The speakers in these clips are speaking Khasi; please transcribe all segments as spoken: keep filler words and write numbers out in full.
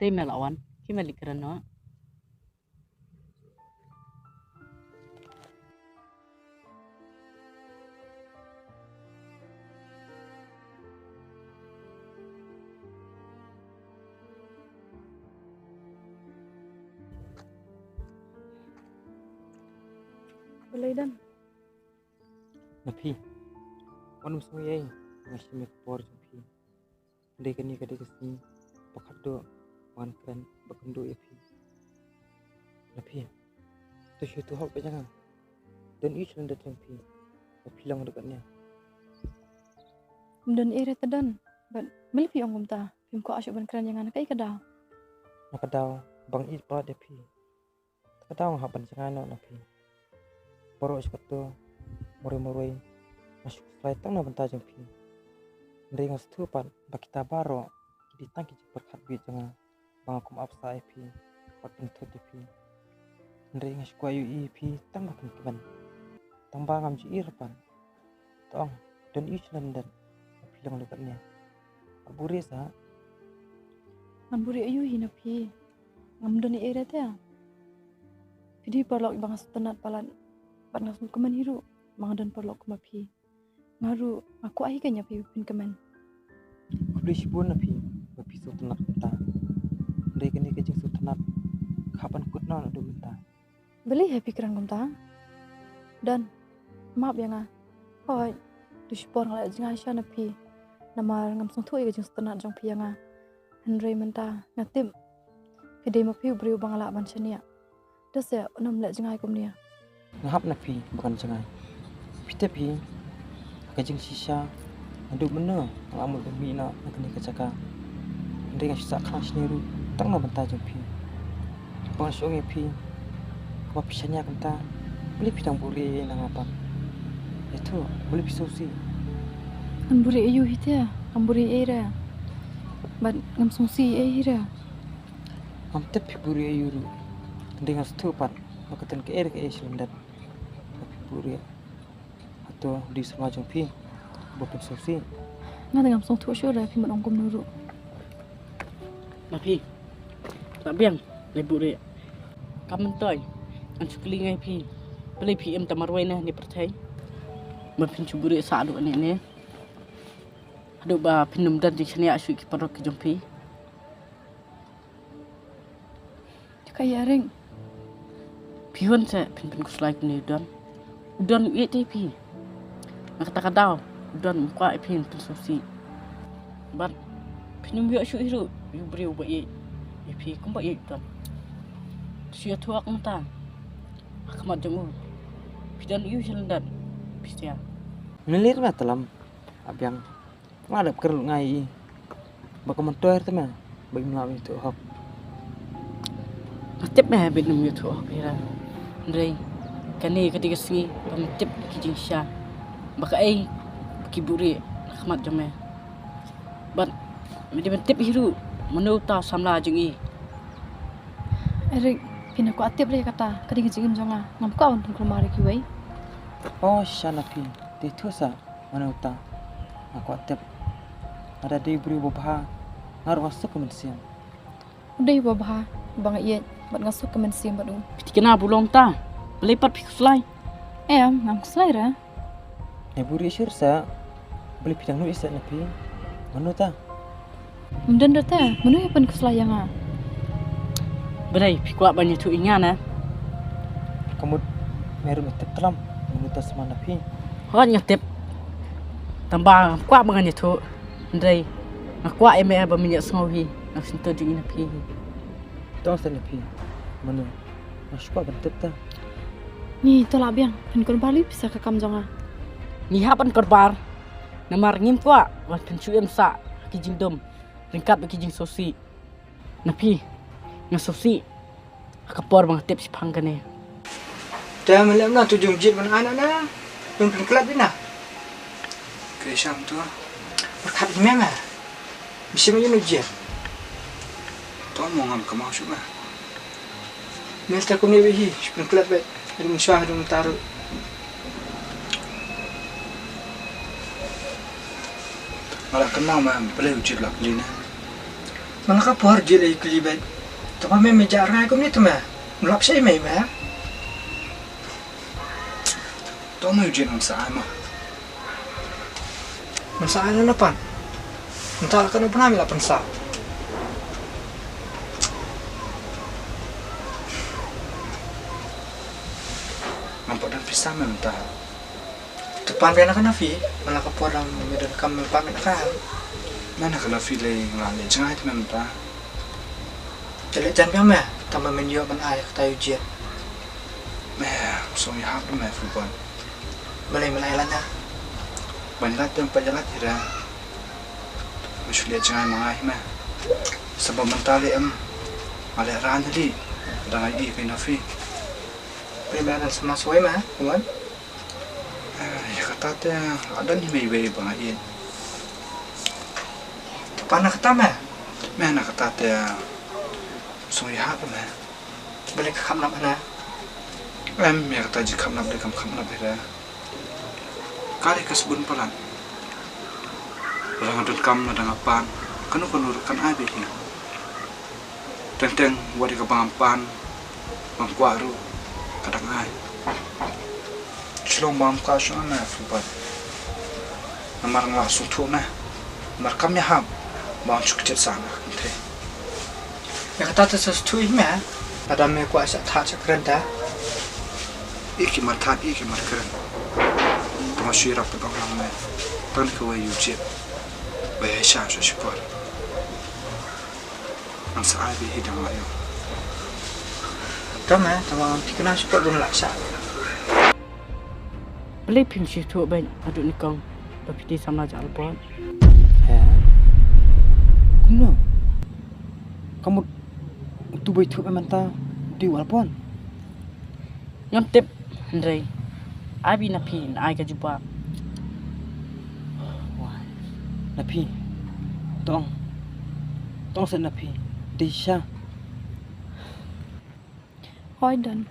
Te me la wan, ki me li kren noh. Balei Don? Na phi. Wan ym sngew ei, nga shim ïa ka por jong phi. Hynrei kane ka dei ka sngi ba khatduh ba ngan kren ba kynduh ïa phi. Na phi. To shu ïathuh hok beit ïa nga. Don aïu sha lyndet jong phi ba phi long ruh katne? Ym don ei re te Don. Bad balei phi ong kumta? Phim kwah shuh ban kren ïa nga na kaei ka daw? Na ka daw ba nga ïeit palat ïa phi. Ka daw nga hap ban jngai noh na phi. Baroh shi katta, marwei marwei nga shu khuslai tang na bynta jong phi. Hynrei nga sngewthuh pat ba kita baroh ki dei tang ki jingpyrkhat beit jong nga ba nga kum ap sah ïa phi bad pynthut ïa phi. Hynrei nga shu kwah ïohi ïa phi tang ba pynkmen, tang ba ngam ju ïohi pat. To ong, don aïu sha lyndet ba phi long ruh katne? Buhrieh sa. Ngan buhrieh aïu hi na phi? Ngam don ei ei re te. Phi dei paralok ba nga sngewtynnat palat bad nga sngewkmen hi ruh ba nga don paralok kum ma phi. Nga ruh nga kwah hi kein ïa phi ba pynkmen. Khublei shibun na phi ba phi sngewtynnat kumta. Hynrei kane ka jingsngewtynnat ka hap ban kut noh naduh mynta. Balei ha phi kren kumta? Don, map ïa nga. Hooid, dei shipor nga la jngai sha na phi namar ngam sngewthuh ïa ka jingsngewtynnat jong phi ïa nga. Hynrei mynta nga tip phi dei ma phi u briew ba nga lah ban shaniah. Da seh un ym leh jngai kumne. Nga hap na phi ba kan jngai. Phi tip hi, ha ka jingshisha naduh mynno nga la mut ban mih noh na kane ka jaka. Hynrei nga shu sah khlaiñ shane ruh tang na bynta jong phi. Ba nga shu ong ïa phi, ba phi shaniah kumta, balei phi dang buhrieh ei na nga pat? Ïathuh, balei phi sngewsih? Ngan buhrieh aïu hi te, ngam buhrieh ei re. Bad ngam sngewsih ei hi re. Ngam tip phi buhrieh aïu ruh. Hynrei nga sngewthuh pat ba ka don kaei re kaei sha lyndet ba phi buhrieh. Hato dei sumar jong phi ba phin sngewsih? Nga te ngam sngewthuh shuh re phi mut ong kumno ruh. Ma phi, la biang, la buhrieh. Ka myntoi ngan shu kylli ngai phi, balei phi im tang marwei ne ne pyrthei? Ma phin shu buhrieh sah duh ne ne haduh ba phin ym don jingshaniah shuh ki paralok ki jong phi. Ka ïa ring. Phi hun seh phin pynkhuslai kumne u Don. U Don u ïeit ïa phi. Na kata ka daw u Don um kwah ïa phi ban pynsngewsih. Bad phin ym ïoh shuh hi ruh ïa u briew uba ïeit ïa phi kumba ïeit u Don. Shu ïathuh kumta ha khmat jong u. Phi don aïu sha lyndet phi stia? Mynta leit ma Talam, a biang. Nga dep kren lut ngai ïa i ba ka myntoi te me ba im lah ban ïathuh hok. Nga tip me ba im ïathuh hok ïa ra. Hynrei kane ka dei ka sngi ba me tip ki jingshisha ba kaei ba ki buhrieh na khmat jong me. Bad me dei ban tip hi ruh mano uta u samla jong i. Eric, phi na kwah tip re ïa kata, ka dei ka jingim jong nga, ngam kwah ban pynkulmar ïa kiwei. Oh, shisha na phi, te ïathuh sa. Mano uta? Nga kwah tip. Lada dei u briew uba bha, nga ruh nga suk ka mynsiem. U dei uba bha, uba nga ïeit bad nga suk ka mynsiem bad u. Phi thikna ba u long uta? Balei pat phi khuslai? Em, ngam khuslai re. Nai buhrieh shuh sa. Balei phi dang nud ïa sa na phi? Mano uta? Ym don re te, mano u pynkhuslai ïa nga? Balei phi kwah ban ïathuh ïa nga ne? Ka mut me ruh me tip Talam mano uta sma na phi. Hooid nga tip. Tangba ngam kwah ba ngan ïathuh. Hynrei nga kwah ïa me ba men ïohsngew hi na ka syntiew jong i na phi hi. To sa na phi. Mano? Nga shu kwah ban tip ta. Ngi to la biang, pynkulmar lei phi sa ka kam jong nga. Ngi hap ban kulmar. Namar ngim kwah ban pynshu im sah ha ki jingdum ryngkat bad ki jingsngewsih. Na phi, nga sngewsih ha ka por ba nga tip shiphang kane. Te me leh kumno, to jong jied ban ai na na. Pyn pyn klet bina. Ke sham to. Pyrkhat ïa me me. Bishim ïa no jied. To mo ngam kynmaw shuh me. Mel ta kumne bad hi, shu pynklet bad. Ring shwa dum taru. Nga la kynmaw me balei u jied la kylli ne. Man la ka por Jied la ïakylli beit. Te ba me me jah rngai kumne te me. Mlap shai me me. To me u Jied ngan sa ai ma. Ngan sa ai na pan. Mynta la ka na bnai me la pynsa. Ngam pat don pisa me mynta. Te pan biang na ka na phi, man la ka por dang me donkam me pan me na ka. Na na ka na phi lei nga leh jngai te me mynta. Te leh jan biang me, tang ba men ïoh ban ai kata u Jied. Me, song ïa hap me fu ban. Balei men ai lana. Ban ïa lait te em pat ïa lait ira. Me shu leh jngai ma ngai me. Sa ba mynta leh em. Nga leh ran li. Dang ai i ka na phi. Primera semua suai me, wan. Eh, ïa kata te, la don hi mei wei ba nga ïeit. Te pan na kata me? Me na kata te, song ïa ha me. Balei ka kham nap hana? Em, ïa kata ji kham nap de kam kham nap ïa. Ka dei ka sbun palat. Ba nga donkam na dang pan, kano kano ruh kan ai beit hi. Teng teng wat ïa kaba ngam pan, ngam kwah ruh, ka dang ai. Shlong ba ngam kwah shuh na phi ban. Namar nga la sngewthuh na. Namar kam ïahap ba ngam shu kjit sa na kynthei. Ïa kata te sngewthuh ïa me. Lada me kwah sa thad sa kren ta. Ïa ki mar thad ïa ki mar kren. Tang shu ïarap tang lang me. Tang kawei ïa u Jied. Ba ïa sha shu shipor. Ngan sa ai beit hi dang la ïoh. Tang eh, tang wan thikna shu pat bun lak sha. Balei phim shu thuh beit haduh nyngkong ba phi dei samla jong Albert? He? Kumno? Ka mut utu ba ïathuh beit mynta u dei u Albert? Ngam tip, hynrei ai beit na phi, na ai ka jubab. Wai. Na phi. Tong. Tong set na phi. Dei sha. Hoi don.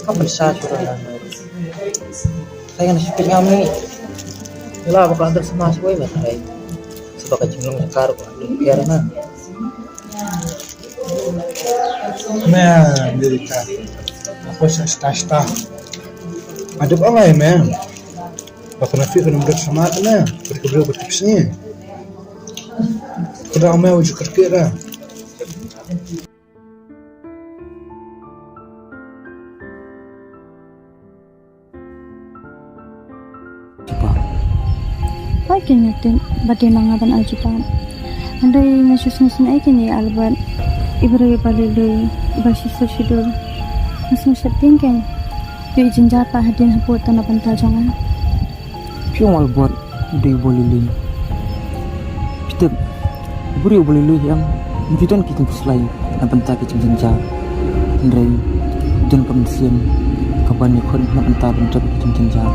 Ka pynsa shuh la. Tang ngan shu peit ngam ni. Ïa la ba ka under sma shuh wei ma trai. Shuh ba ka jinglong ka ruh ka under kiar na. Me, Amerika. Apa sa sta sta. Adep ong ai me. Ba ka na phi ka number sama ka na. Ka ka briew ka tip sngi. Ka da ong me u ju kyrkieh da. Ai kane nga tip ba dei ma nga ban ai jubab. Hynrei nga shu sngewsih ai kane ïa Albert. I briew iba lui lui, iba shisha shidur. Nga sngewsih teng kane. Ïoh i jynjar pat hadien hapoh tang na bynta jong nga. Phi ong Albert u dei uba lui lui. Phi tip, u briew uba lui lui hi em. Ym ju don ki jingpyrshah na bynta ki jingjynjar. Hynrei don ka mynsiem kaba ïakhun na bynta ban jop ki jingjynjar.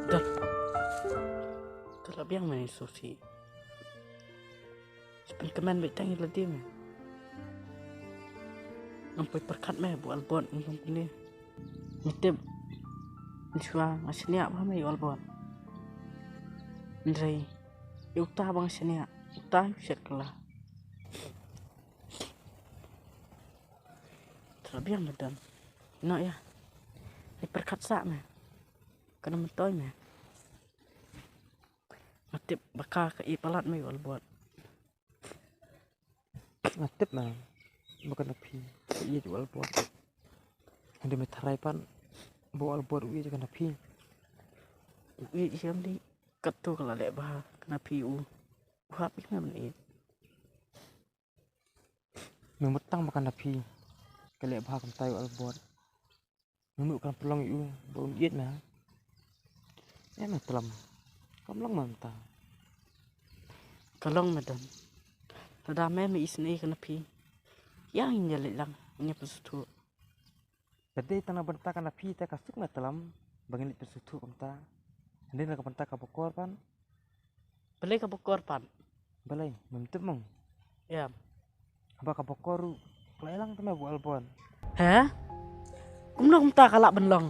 Dah. Dah lah biang main susi. Sha pynkmen beit tang ïa lade me. Ngam poi pyrkhat me ba u Albert un long kumne. Nga tip mynshuwa nga shaniah bha me ïa u Albert. Hynrei ïa uta ba nga shaniah, uta u shet kylla. Tara biang me Don. Ïa noh ïa. Pyrkhat sah me. Kan ym myntoi me. Nga tip ba ka ka ïeit palat me ïa u Albert. Nga tip me ba ka na phi ka ïeit ïa u Albert. Hynrei me tharai pat ba u Albert u ïeit ïa ka na phi. U ïeit ïa me dei katto ka la leh bha ka na phi ïa u. U hap ïa me ban ïeit. Me mut tang ba ka na phi ka leh bha kumta ïa u Albert. Mano kan pynlong ïa u ba un ïeit me? Em me Tlam. Kam long me mynta. Ka long me Don. Lada me me isynei ka na phi, ïa ngin ïa leit lang, ngin ïa pynsngewthuh. Ka dei tang na bynta ka na phi te ka suk me Tlam ba ngin leit pynsngewthuh kumta. Hynrei na ka bynta ka Bokor pat. Balei ka Bokor pat? Balei, mem tip mo? Ïa. Haba ka Bokor ruh ka la ïalang te me bad u Albert. He? Kumno kumta ka lah ban long?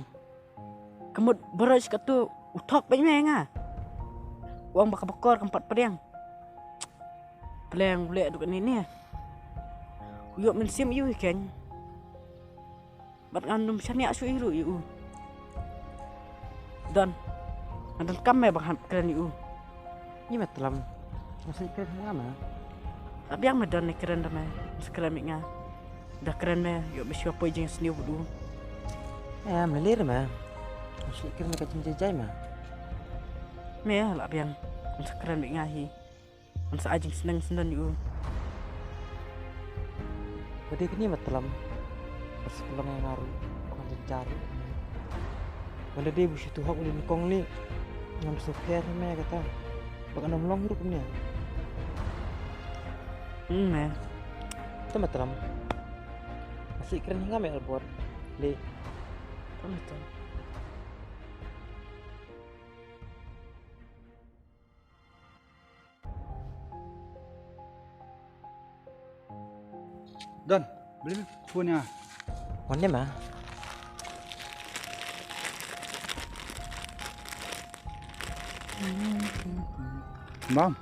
Ka mut baroh shi katto u thok beit me ïa nga. U ong ba ka Bokor kam pat pdiang. Pleng u leh duk ne ne. U ïoh mynsiem ïa u hi keiñ. Bad ngan ym shaniah shuh hi ruh ïa u. Don, nga donkam me ba ngan kren ïa u. Ïa me Tlam, nga sngewkren ïa nga me. Lah biang me Don, ne kren da me, sngewkren ïa nga. Da kren me ïoh me shuwa poi jingsniew bad u. Em, lei lei me. Nga sngewkren ïa ka jingjai jai me. Me lah biang, sngewkren ïa nga hi. Ngan sa ai jingsneng sngewdon ïa u. Ba dei kane me Tlam. Ba sa pynlong ïa nga ruh ba ngan jynjar ruh. Ba lada dei ba u Syitu Hok u leh nyngkong lei, ngam sngewpher me kata. Ba kan ym long hi ruh kumne. Hmm me. Te me Tlam. Nga sngewkren hi nga me Albert. Lei. Te me Tlam. Don, balei me phone ïa nga? Wan ne ma. Bam.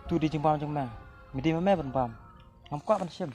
Tu dei jingbam jong me. Me dei ma me ban bam. Ngam kwah ban shim.